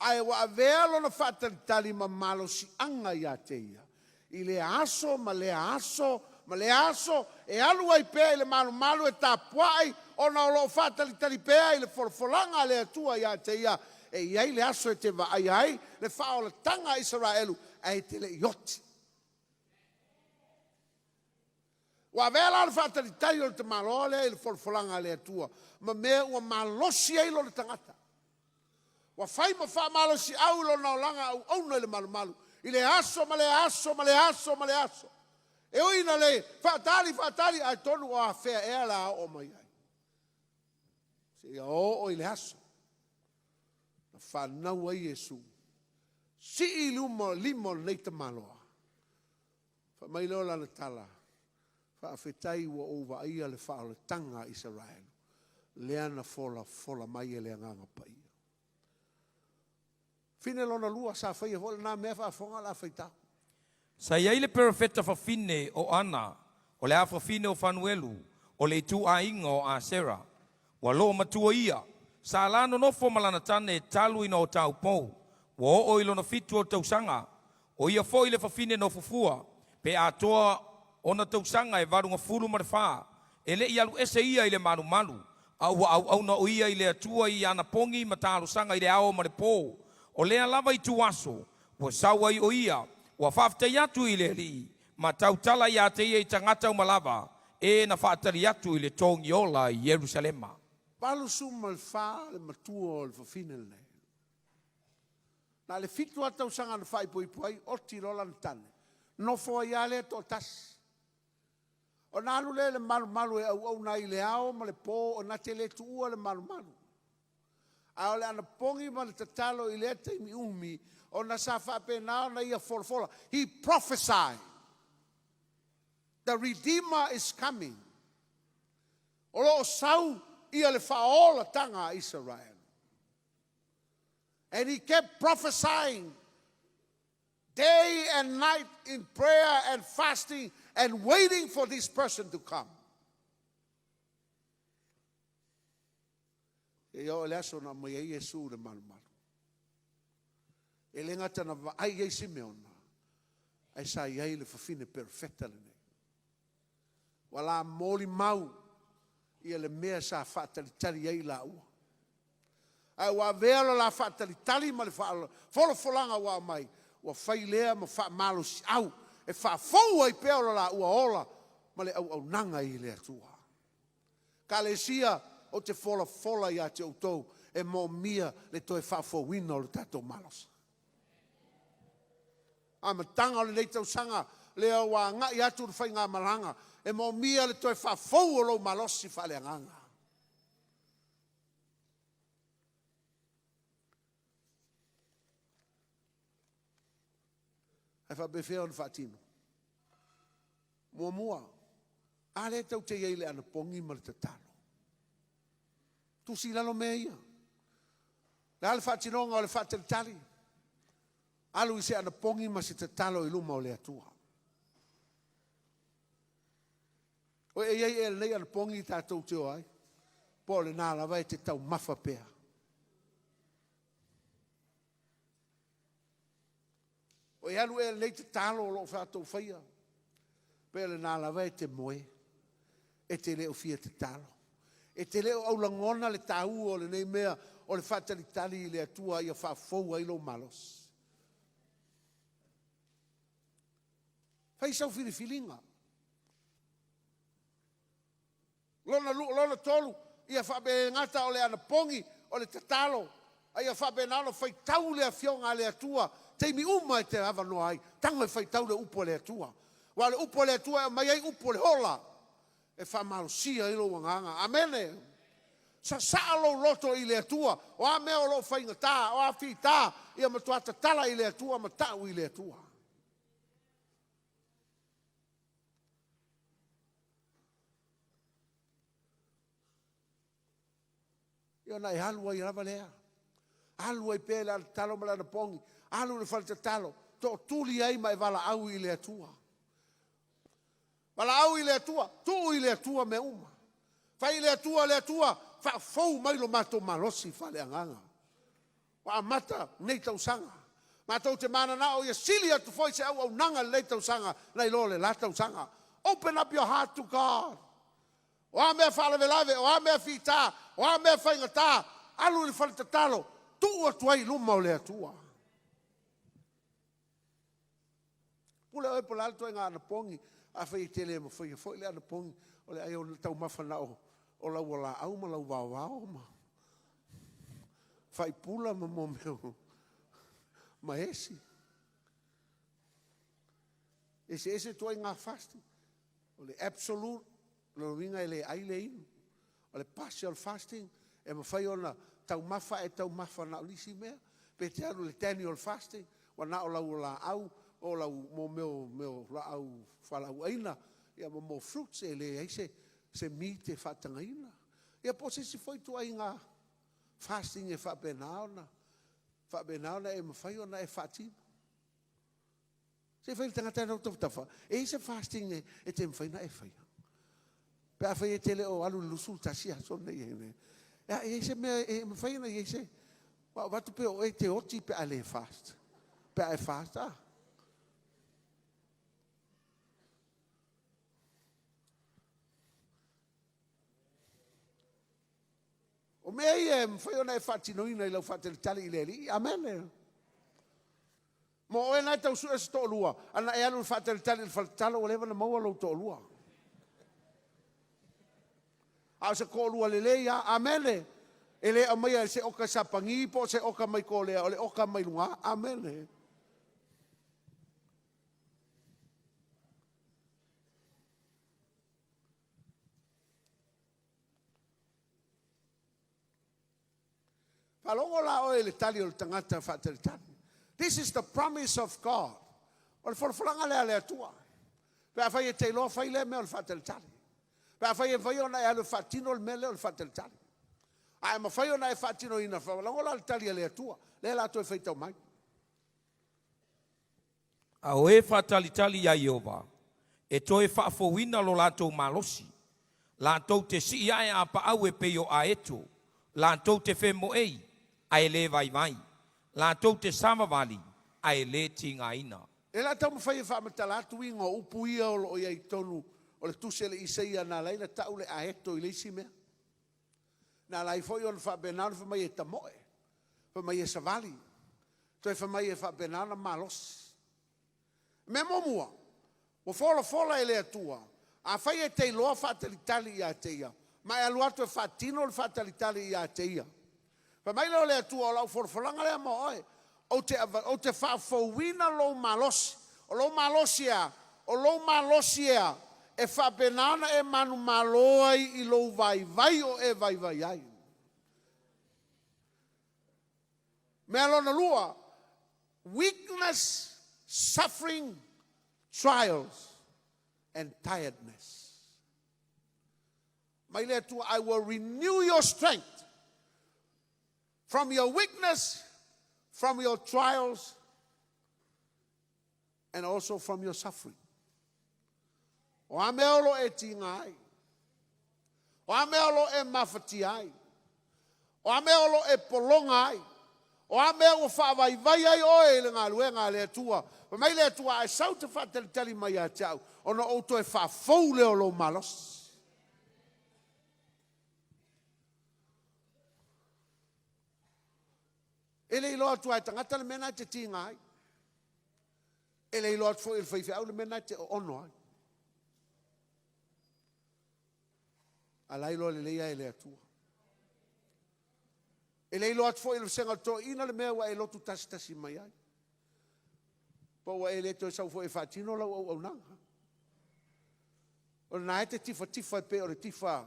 Ae ua avea lona faatalitali ma malosiaga ia te ia, i lea aso ma lea aso ma lea aso, e alu ai pea i le malumalu e tapuai, ona o lo o faatalitali pea i le folafolaga a le Atua ia te ia, e i ai le aso e te vaaia ai le faaolataga a Isaraelu, ae e te le i oti. Ua avea la le faatalitali o le tamaloa lea i le folafolaga a le Atua ma mea ua malosi ai lona tagata. Ua fai ma faamalosiau i lona olaga auauna i le malumalu, i lea aso ma lea aso ma lea aso ma lea aso. E ui ina le faatali faatali, atonu o afea ea la oo mai ai, seia oo i le aso na fanau ai Iesu, sii i luma lima o lenei tamaloa. Fai mai lea o lana tala, Faafetai ua ou vaaia le faaolataga a Isaraelu, lea na folafola mai e le Agaga Paia. Fine lona lua, sa faia foi lena mea faafofoga o le a faitau. Sa i ai le perofeta fafine o Ana, o le afafine o Fanuelu, o le ituaiga o Asera. Ua loomatua ia, sa la nonofo ma lana tane talu ina o taupou, ua oo i lona 7 o tausaga. O ia foi le fafine nofofua, pe atoa ona tausaga e 84, e le i alu ese ia i le malumalu, a ua auauna o ia i le Atua i anapogi ma talosaga i le ao ma le po. O lea lava ituaso ua sau ai o ia, ua faafetai atu i le Alii, ma tautala ia te ia i tagata uma lava, e na faatali atu i le togiola i Ierusalema. 84 le matua o le fafine lenei. Na o le 7 lava tausaga na faaipoipo ai, oti loa lana tane, nofo ai lava lea toatasi. Ona alu lea i le malumalu e auauna ai i le ao ma le po, na te le tuua le malumalu. A o le anapogi ma le tatalo i lea taimi umi, ona sa faapena ona ia folafola. He prophesied, the Redeemer is coming. O lo o sau ia le faaolataga a Isaraelu. And he kept prophesying day and night in prayer and fasting and waiting for this person to come. Seia oo i le aso na aumai ai Iesu i le malumalu. E le gata na vaai ai Simeona, ae sa i ai le fafine perofeta lenei. Ua la molimau ia le mea sa faatalitali ai i laua. Ae ua avea lo la faatalitali ma le folafolaga ua aumai, ua fai lea ma faamalosiau e faafou ai pea lo laua ola ma le auaunaga i le Atua. Ekalesia, ou te folafola ia te outou e moomia le toe faafouina o le tatou malosi. Amataga o lenei tausaga lea ua agai atu le faigamalaga, e moomia le toe faafou o lou malosi faaleagaga. Ae faapefea ona faatino? Muamua, a lea tou te i ai i le anapogi ma le tatalo. Tusi i lalo mea ia. O le a le faatinoga o le faatalitali? Alu i se anapogi ma se tatalo i luma o le Atua. O e i ai ea i lenei anapogi tatou te o ai? Po o lena lava e te taumafa pea. O e alu ea i lenei tatalo o lo o tatou faia? Pe o lena lava e te moe, e te le o fia tatalo, e te le o aulagona le taua o lenei mea o le faatalitali i le Atua ia faafou ai lou malosi. Fai sau filifiliga. Lona lona tolu, ia faapena gata o le anapogi, o le tatalo, a ia faapena ona faitau le Afioga a le Atua taimi uma e te avanoa ai, tago e faitau le upu a le Atua. Aua o le upu a le Atua e aumai ai upu o le ola e faamalosia ai lou agaga. Amene. Sasaa lou loto i le Atua. O a mea o lo o faigata, o a fita, ia matua tatala i le Atua ma tau i le Atua. Ia ona e alu ai lava lea. Alu ai pea i le alatalo ma le anapogi, alu i le fale tatalo, tootuli ai ma e valaau i le Atua. Valaau i le Atua, tuu i le Atua mea uma. Fai i le Atua, le Atua, faafou mai lo matou malosi faaleagaga. Ua amata nei tausaga. Matou te mananao ia sili atu foi se auaunaga i lenei tausaga nai lo le la tausaga. Open up your heart to God. O a mea faalavelave, o a mea fita, o a mea faigata, alu i le fale tatalo, tuu atu ai i luma o le Atua. Pule oe po o le a le ituaiga anapogi, afai e te le mafaia foi le anapogi, o le ai o taumafa na o lau laau ma lau vaovao ma faipula ma mea ma esi. Eseese ituaiga fasting. O le absolute, o le uiga e le ai le inu. O le partial fasting, e mafai ona taumafa e taumafa na o nisi mea. Pe te alu le Daniel fasting, ua na o lau laau, o lau mo mea, mea laau fualaauaina, ia ma mo fruits e leai se meat e faatagaina. Ia po o se isi foi ituaiga fasting e faapena ona e mafai ona e faatino. Se i fai le tagata e lau tafatafa, e i ai se fasting e te mafai ona e faia. Pe a fai e te le o alu i le 21 aso nei ai nei. E i ai se mea e mafai ona i ai se, ua avatu pe o e te oti pe a le fast. Pe a e fast, ah. O mea ia e mafai ona e faatinoina i lau faatalitali i le Alii. Amene. Mo oe na e tau sue se toalua, ana e alu i le faatalitali i le faletalo, ua leva ona maua lou toalua. A o se toalua lelei lava. Amene. E le aumaia e se oka Sapani po o se oka mai Kolea, o le oka mai luga. Amene. Faalogo la oe i le tali o le tagata faatalitali. This is the promise of God. O le folafolaga lea a le Atua. Pe a fai e te iloa fai lea mea o le faatalitali. Pe a fai e mafai ona e alu e faatino le mea lea o le faatalitali. A e mafai ona e faatinoina, faalogo la le tali a le Atua. Lea la toe faitau mai. A o e faatalitali iā Ieova, e toe faafouina lo latou malosi. Latou te sii ae apaau e pei o aeto, latou te femoei, ae le vaivai. Latou te savavali, ae le tigaina. E la taumafai e faamatala atu uiga o upu ia o loo i ai i totonu o le tusi a le Isaia na ala ai ona tau le aeto i le isi mea. Na ala ai foi ona faapena ona fai mai e tamoe, fai mai e savali, toe fai mai e faapena ona malosi. Mea muamua, ua folafola e le Atua, afai e te iloa faatalitali ia te Ia, ma e alu atu e faatino le faatalitali ia te Ia. Fai mai lea o le Atua, o lau folafolaga lea mo oe, ou te faafouina lou malosi. O lou malosi e a? O lou malosi e a? E faapena ona e manumalo ai i lou vaivai o e vaivai ai. Mea lona lua, weakness, suffering, trials and tiredness. Mai le Atua, I will renew your strength from your weakness, from your trials, and also from your suffering. O a mea o lo e tiga ai, o a mea o lo e mafatia ai, o a mea o lo e pologa ai, o a mea ua faavaivai ai oe i le galuega a le Atua. Fai mai le Atua, a e sau te faatalitali mai ia te au, ona ou toe faafou lea o lou malosi. E le iloa atu lava e tagata le mea lena e te tiga ai. E le iloa atu foi e le faifeau le mea lena e te oono ai. A la e iloa lelei lava e le Atua. E le iloa atu foi e le vasega o toeaiina le mea ua e lotu tasitasi mai ai. Po ua e le toe sau foi e faatino lau auaunaga. O lena e te tifatifa e pei o le tifa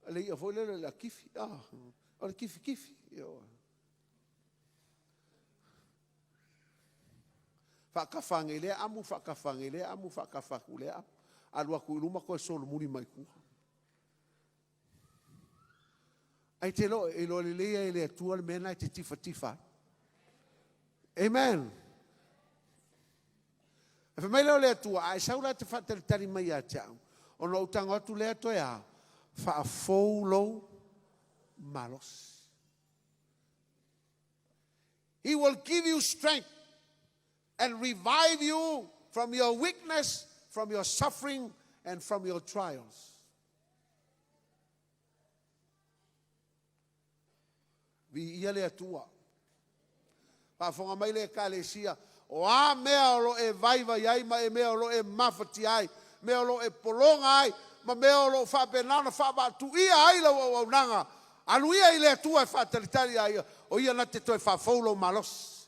a le i'a foi lele o le akifi, o le kifikifi. Faatafa ane i lea amu, faatafa ane i lea amu, faatafa atu i lea amu, alu atu i luma toe solomuli mai i tua. Ae te iloa oe, e iloa lelei lava e le Atua le mea lena e te tifatifa ai. Amen. Ae fai mai lea o le Atua, a e sau la e te faatalitali mai ia te au, ona ou tago atu lea toe a, faafou lou malosi. He will give you strength and revive you from your weakness, from your suffering, and from your trials. Viia le Atua. Faafofoga mai le Ekalesia, o a mea o lo o e vaivai ai ma e mea o lo o e mafatia ai, mea o lo o e pologa ai, ma mea o lo o faapena ona faavaatuia ai lau auaunaga, alu ia i le Atua e faatalitali ia Ia, o Ia na te toe faafou lou malosi.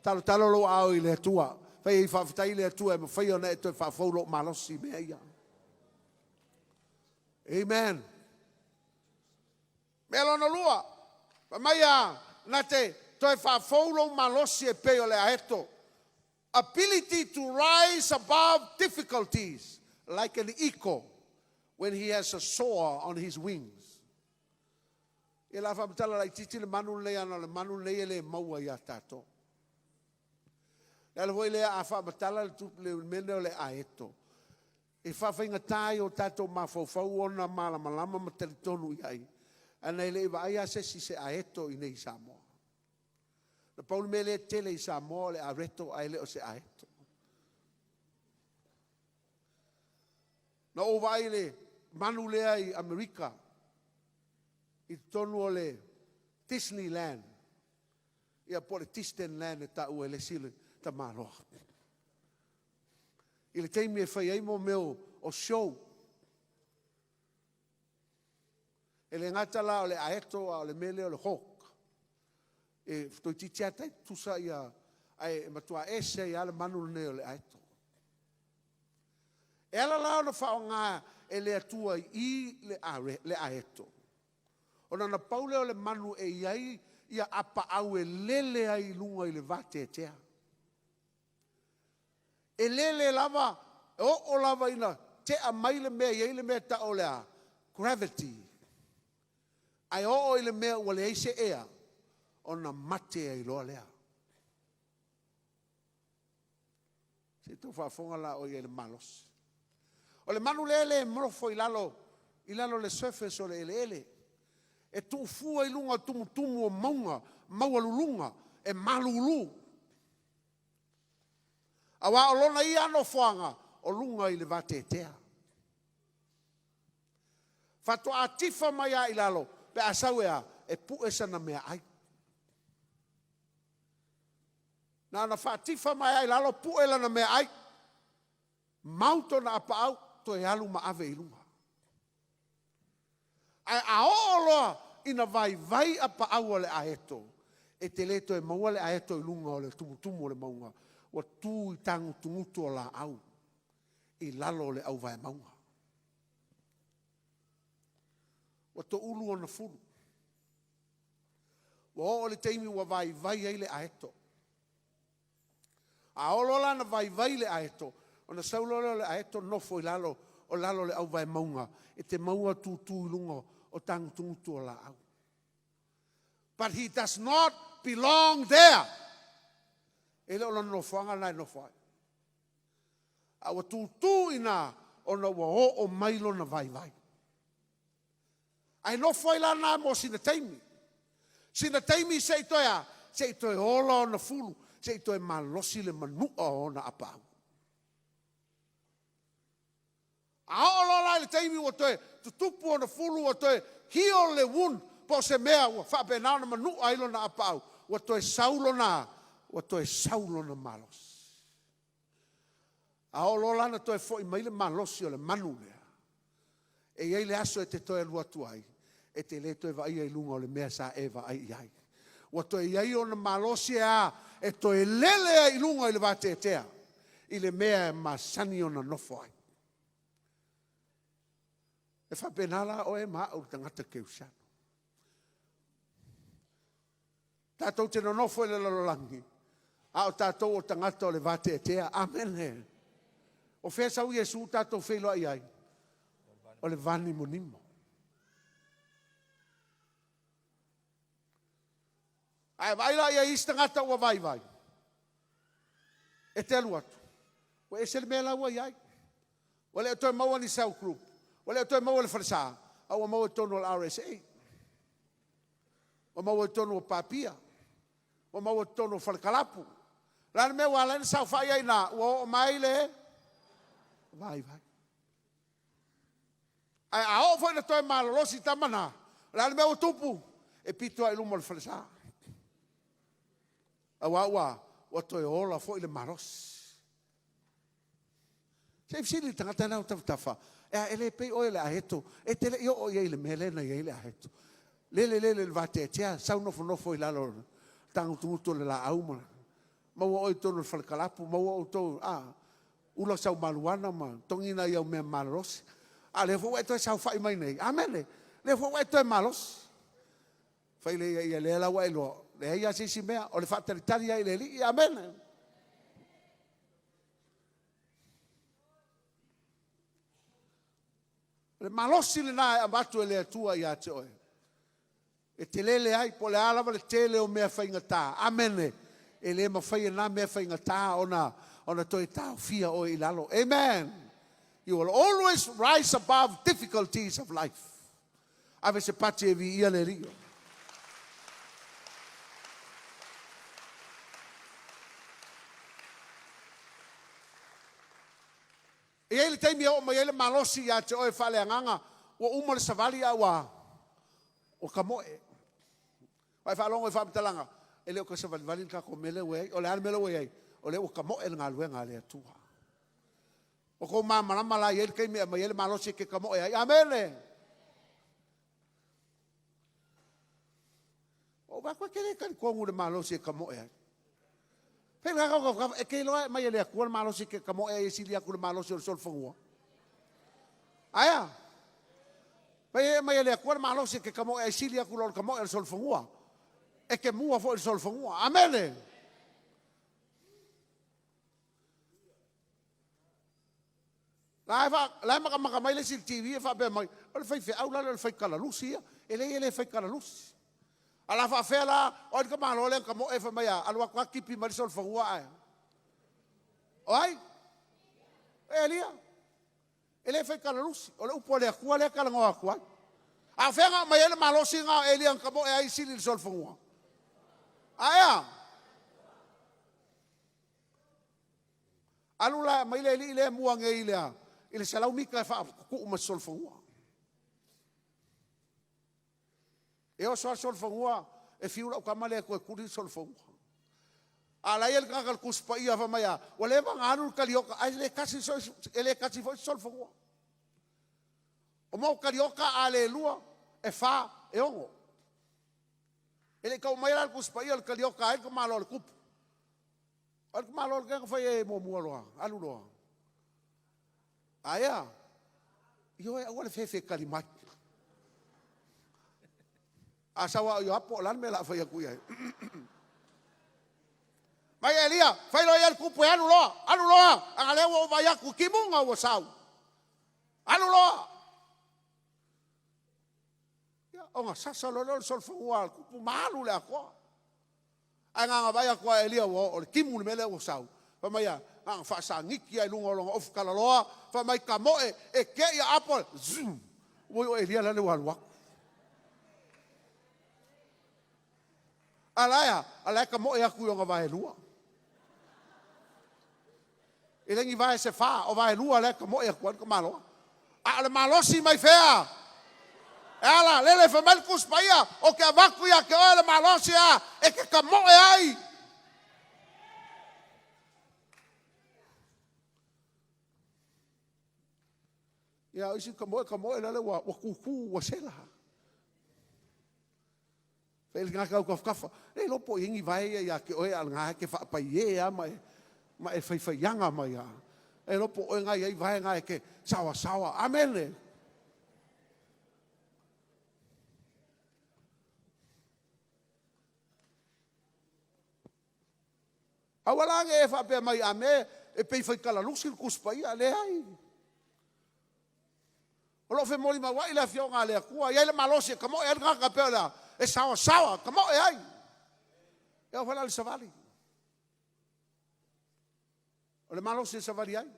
Talotalo lou aao i le Atua. Fai ai, Faafetai i le Atua e mafai ona e toe faafou lou malosi i mea ia. Amen. Mea lona lua, fai mai a na te toe faafou lou malosi e pei o le aeto. Ability to rise above difficulties like an eagle when he has a soar on his wings. Ia la faamatala laitiiti le manu lenei ana o le manu lenei e le maua ia tatou. Le ala foi lea a faamatala le mea lenei o le aeto, e faafaigata ai i o tatou mafaufau ona malamalama ma talitonu i ai, ana e le i vaai lava se isi i se aeto i inei i Samoa. Na pau le mea lea e tele i Samoa o le areto ae le o se aeto. Na ou vaai i le manu lea i Amerika i totonu o le Disneyland, ia po o le Disneyland e taua e le isi tamaloa. I le taimi e fai ai mo mea o show. E le gata la o le aeto a o le mea lea o le hawk. E toeitiiti lava tai tutusa ia, ae e matua ese ai lava le manu lenei o le aeto. E ala la ona faaaoga e le Atua i i le aeto, ona na pau lea o le manu e i ai ia apaau e lele ai i luga i le vateatea. E lele lava, e oo lava ina tea mai le mea e i ai le mea e tau o le a? Gravity. Ae oo i le mea ua leai se ea, ona mate ai loa lea. Se i tou faafofoga la oe i le malosi. O le manu lea e le nofo i lalo i lalo o le surface o le eleele. E tuufua i luga o tumutumu o mauga maualuluga e malulu. Aua o lona ia nofoaga o luga i le vateatea. Faatoa tifa mai lava i lalo pe a sau e a? E pue sana meaai. Na ona faatifa mai lava i lalo pue lana meaai, mau tona apaau, toe alu ma ave i luga. Ae a oo loa ina vaivai apaau o le aeto, e te le toe maua le aeto i luga o le tumutumu o le mauga, ua tu i tagutugutu o laau i lalo o le auvae mauga. Ua toulu ona fulu. Ua oo i le taimi ua vaivai ai le aeto. A oo loa la ina vaivai le aeto, ona sau loa lea o le aeto nofo i lalo o lalo o le auvae mauga, e te maua tutu i luga o tagutugutu o laau. But he does not belong there. E le o lona nofoaga lena e nofo ai. A ua tutu i ina ona ua oo mai lona vaivai. Ae nofo ai la na mo sina taimi. Sina taimi se i toe a? Se i toe ola ona fulu, se i toe malosi le manua o ona apaau. A oo loa la i le taimi ua toe tutupu ona fulu, ua toe heal le wound, po o se mea ua faapena ona manua ai lona apaau, ua toe sau lona Ua toe sau lona malosi. A oo loa la na toe foi mai le malosi o le manu lea, e i ai le aso e te toe alu atu ai, e te le toe vaaia i luga o le mea sa e vaai i ai. Ua toe i ai ona malosi e a? E toe lele ai i luga i le vateatea, i le mea e masani ona nofo ai. E faapena la oe ma au le tagata kerisiano. Tatou te nonofo i le lalolagi, a o tatou o tagata o le vateatea. Amene. O fea sau Iesu tatou feiloai ai? O le vanimonimo. Ae vaai la i ai isi tagata ua vaivai, e te alu atu, ua ese le mea la ua i ai. Ua le o toe maua ni cell group, ua le o toe maua i le falesa, a ua maua i totonu o le RSA. Ua maua i totonu o Papia, ua maua i totonu o Falekalapu. O le a le mea ua ala ai ona saofai ai i ina? Ua oo mai le vaivai. Ae a oo foi ina toe malolosi tama na, o le a le mea ua tupu? E pito lava i luma o le falesa. Aua ua, ua toe ola foi le malosi. Se i fesili i le tagata lena o tafatafa, e a, e le pei oe o le aeto, e te le i oo i ai i le mea lea na i ai le aeto. Lele lele i le vateatea, sau nofonofo i lalo o le tagutugutu o le laau ma maua oe i totonu o le fale kalapu, maua outou, a, ula sau maluana ma togi nai au mea malolosi. A o lea foi ua e toe saofai mai nei, amene, lea foi ua e toe malosi. Fai lea ia, lea la ua e iloa, leai lava se isi mea, o le faatalitali lava i le Alii, amene. O le malosi lena e avatu e le Atua ia te oe. E te lele ai, po o le a lava le tele o mea faigata. Amene. E le mafai e na mea faigata ona, ona toe taofia oe i lalo. Amen. You will always rise above difficulties of life. Ave se pati e viia le Alii. E i ai le taimi e oo mai ai le malosi ia te oe faaleagaga, ua uma le savali a ua ua kamoe. Ua e faalogo i faamatalaga, e le o toe savalivali le tatou mea lea ua i ai. O le a le mea lea ua i ai? O lea ua kamoe le galuega a le Atua. Ua outou malamalama la e i ai le taimi e aumai ai le malosi e te kamoe ai. Amene! Ua ou vaai atu e te le talitonu i le malosi e kamoe ai. Fai la kau kau e te iloa e aumai e le Atua le malosi e te kamoe ai e sili atu i le malosi o le solofanua. Aea? Fai e aumai e le Atua le malosi e te kamoe ai sili atu i lo le kamoe o le solofanua. E te mua foi i le solofanua. Amene! La e, fa, la e matamata mai le isi i le TV e faapea mai, o le faifeau la lea o le fai kalalusi ia. E leai e le fai kalalusi. A la faafea la, o ai le tamaloa lea na tamoe fai mai a, alu atu lava tipi mai le solofanua ae. O ai? O Elia. E le fai kalalusi. O le upu a le Atua lea e talanoa atu ai. A o fea na aumai ai le malosi lena o Elia na tamoe ai sili i le solofanua? Ae a? Alu la e aumai le alii lea e mua nei i le, i le 100 mita e faatutuu ma se solofanua. E oso lava le solofanua, e fiu lau tama lea e toe tuli le solofanua. A la e i ai le tagata o le Tusi Paia fai mai a, ua leva ona alu le talioka, ae le tasi, e le tasi foi se solofanua. O mau talioka a le lua, e fa, e ono. E le i tau mai la le Tusi Paia o le talioka ai le tamaloa o le tupu. O le tamaloa le na fai e muamua loa, alu loa. Aea, ioe aua le fefe tali mai. A sau a o Ioapo, o le a le mea o le a fai atu i ai? Mai Elia, fai loa ia le tupu e alu loa, alu loa, a lea ua ou vaai atu, timuga ua sau. Alu loa. Ia, ona sasa loa lea o le solofanua a le tupu ma alu le atoa. Ae na ona vaai atu lava Elia ua oo le timu le mea lea ua sau. Fai mai a, na ona faasagiti lava i luga o lona ofu talaloa, fai mai tamoe, e tea ia apo, zoom! Ua o Elia la lea ua alu atu. A la e a? A la e tamoe atu i ona vaelua. E le ni vae se fa, o vaelua la e tamoe atu ai le tamaloa. A o le malosi mai fea? E ala, lele fai mai le Tusi Paia, ou te avatu ia te oe le malosi a e te tamoe ai. Ia, o isi kamoe, kamoe lale ua, ua kukū, ua sela. Fai le tagata au tafatafa, le iloa po o i ai ni vae ia ia te oe a o lena e te faapaie lava ma e, ma e faifaiaga mai lava. E iloa po o oe na e i ai vae na e te saoasaoa. Amene. Aua la ne i e faapea mai, a mea e pei e faitalalusi le Tusi Paia. Leai. O lo o femolimauai le Afioga a le Atua, e i ai le malosi e tamoe ai le tagata e pei o le a? E saoasaoa, tamoe ai. E oo foi la i le savali. O le malosi e savali ai.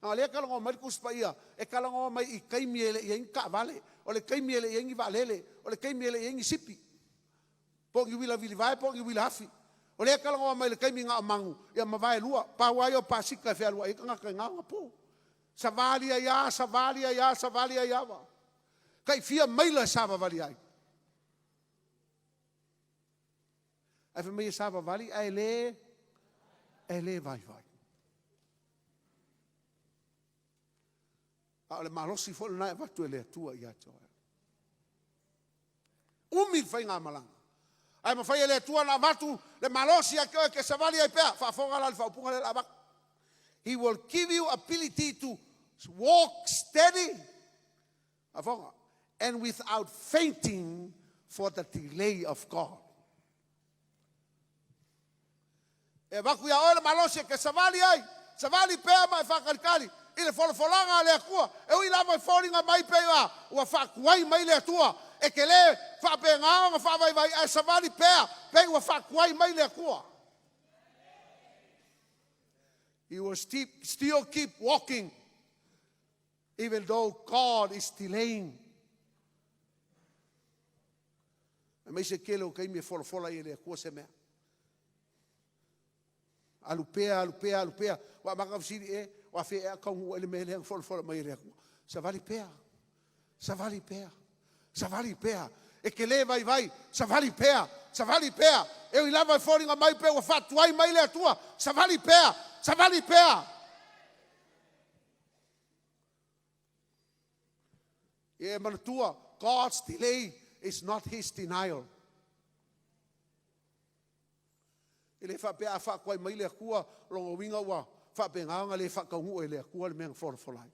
A o lea e talanoa mai le Tusi Paia, e talanoa mai i taimi e le i i ai ni taavale, o le taimi e le i i ai ni vaalele, o le taimi e le i i ai ni sipi, po o ni uila vilivae po o ni uila afi. O lea e talanoa mai i le taimi na o manu ia ma vaelua. Pau lava ia o pasika e fealuai ai tagata i na ona po. Savali ai lava, savali ai lava, savali ai lava. Tai fia maila e savavali ai. Ae fai mai e savavali ae le e le vaivai. A o le malosi foi lena e avatu e le Atua ia te oe. Umi le faigamalaga. Ae mafai e le Atua ona avatu le malosi ia te oe e te savali ai pea. Faafofoga la i le faaupuga lea o le a avatu. He will give you ability to walk steady. Faafofoga. And without fainting for the delay of God. E avatu ia oe le malosi e te savali ai, savali pea ma e faatalitali i le folafolaga a le Atua. E ui lava e foliga mai pei ua, ua faatuai mai le Atua, e te le faapena ona faavaivai, ae savali pea pei ua faatuai mai le Atua. You will still keep walking even though God is delaying. Aemaise tele o taimi e folafola ai e le Atua se mea. Alu pea, alu pea, alu pea. Ua amata ona fesili, e, o afea ea a taunuu ai le mea lea na folafola mai e le Atua. Savali pea, savali pea, savali pea. E te le vaivai, savali pea, savali pea. E ui lava e foliga mai pea ua faatuai mai le Atua, savali pea, savali pea. Ia e manatua, God's delay is not his denial. E le faapea a faatuai mai le Atua, o lona uiga ua faapena ona le faataunuu e le Atua le mea na folafola ai.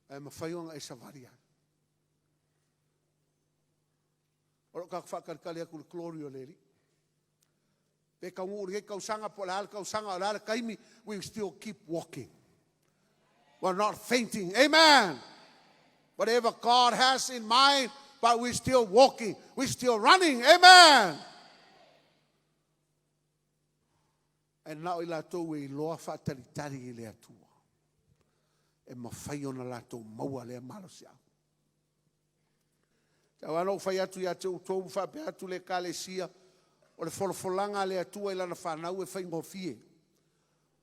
Ae mafai ona e savali ai. O lo o tatou faatalitali atu i le glory o le Alii. Pe taunuu i lenei tausaga po o le a le tausaga, o le a le taimi, we will still keep walking. We're not fainting. Amen. Whatever God has in mind, but we're still walking. We're still running. Amen. Ae na o i latou e iloa faatalitali i le Atua e mafai ona latou maua lea malosiaga. Tau lava ona ou fai atu ia te outou ma faapea atu le Ekalesia, o le folafolaga a le Atua i Lana fanau e faigofie.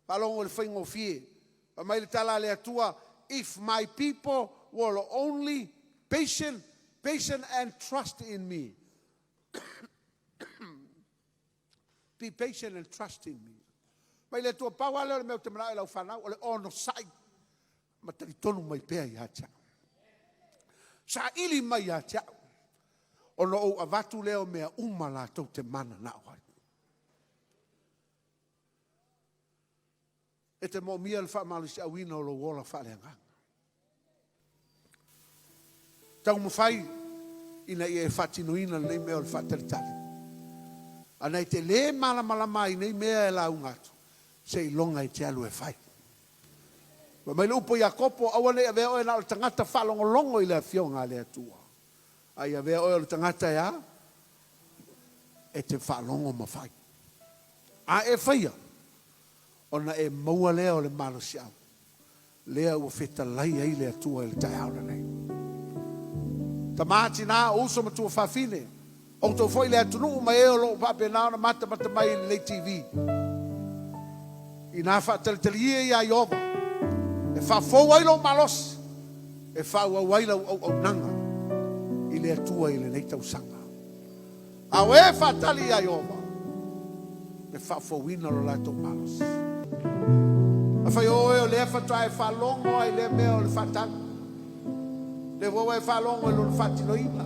Faalogo i le faigofie. Fai mai le tala a le Atua, If my people will only patient, patient and trust in me. Be patient and trust in me. Mai le Atua, pau lava lea o le mea ou te manao i lau fanau, o le onosai ma talitonu mai pea ia te au. Saili mai ia te au, ona ou avatu lea o mea uma latou te mananao ai. E te moomia le faamalosiauina o lou ola faaleagaga. Taumafai ina ia e faatinoina lenei mea o le faatalitali. Ana e te lē malamalama ai i nei mea e lauga atu, seiloga e te alu e fai. Fai mai le upu a Iakopo, Aua ne i avea oe na o le tagata faalogologo i le Afioga a le Atua, a ia avea oe o le tagata e a? E te faalogo ma fai. A e faia, ona e maua lea o le malosiaga lea ua fetalai ai le Atua i le taeao lenei. Tama, tina, o uso ma tuafafine, outou foi le atunuu ma e o lo o faapena ona matamata mai i lenei TV. Inā faatalitali ia iā Ieova, e faafou ai lou malosi, e faaauau ai lau auaunaga i le Atua i lenei tausaga. A o e faatali iā Ieova, e faafouina lo latou malosi. Afai o oe o lea faatoa e faalogo lava i lea mea o le faatali, lea foi ua e faalogo i lona faatinoina,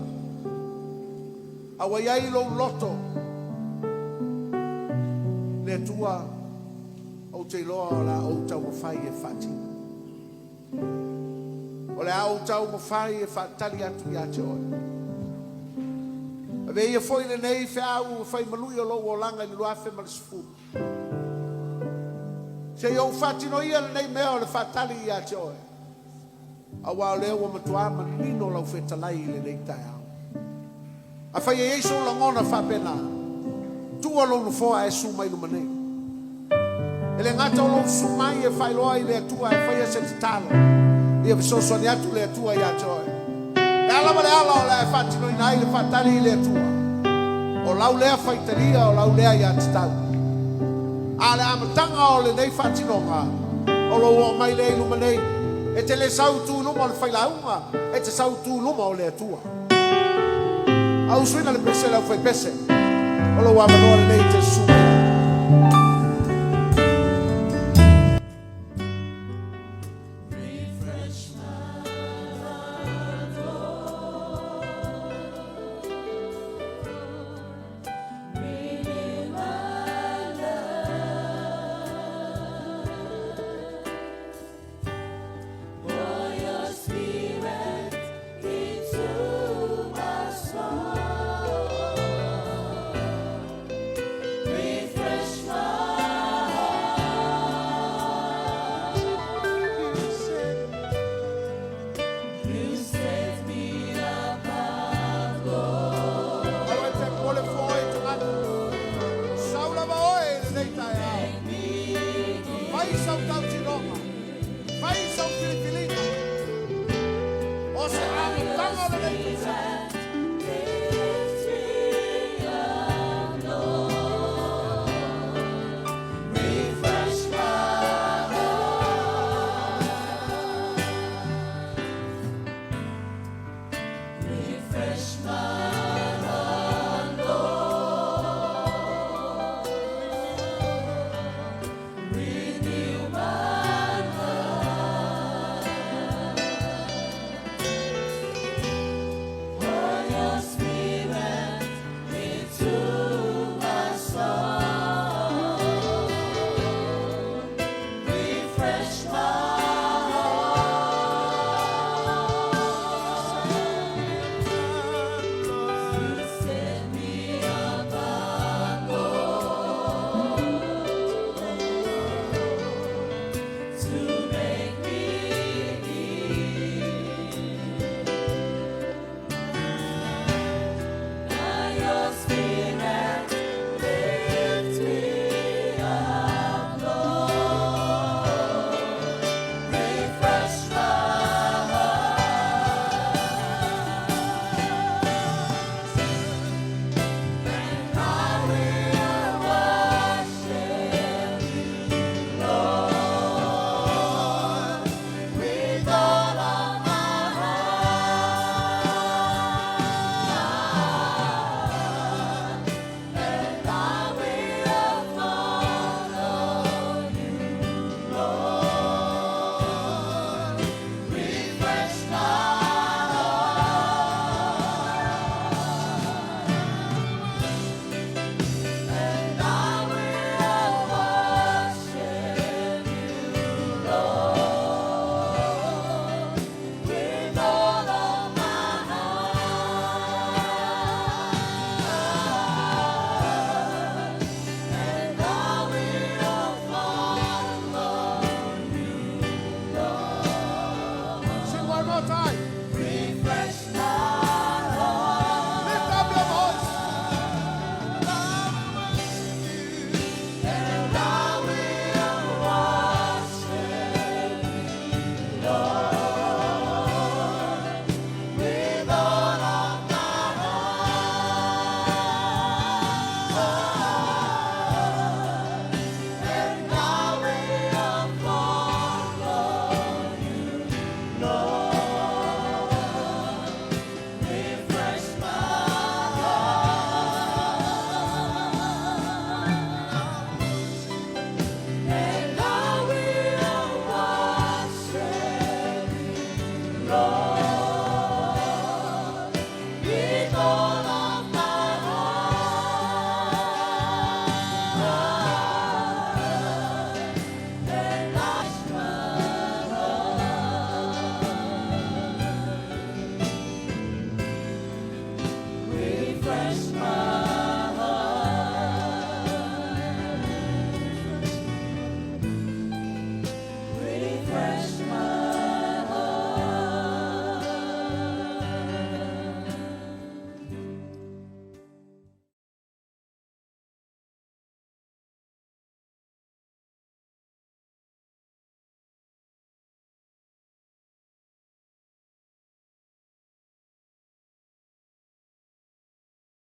a ua i ai lou loto, le Atua, ou te iloa o le a ou taumafai e faatino. O le a ou taumafai e faatali atu ia te oe. Avea ia foi lenei feau e fai ma lui o lou olaga i le 2010. Se i ou faatinoia lenei mea o le faatali ia te oe, aua o lea ua matua manino lau fetalai i lenei taeao. Afai e i ai sou lagona faapena, tuua lou nofoa ae susu mai i luma nei. E le gata o lou susu mai e faailoa i le Atua e faia se tatalo, ia fesoasoani atu le Atua ia te oe. Le a lava le ala o le a e faatinoina ai le faatali i le Atua, o lau lea faitalia, o lau lea aiatatau. A o le amataga o lenei faatinoga, o lou oo mai lea i luma nei, e te le sau tu i luma o le failauga, e te sau tu i luma o le Atua. A usuina le pese le aufaipese, o lou avanoa lenei e te susu mai ai. Aua e te popole fua oe i tagata. Sau lava oe i lenei taeao. Fai sau tautinoga. Fai sau filifiliga. O se amataga o lenei tausaga. Lord.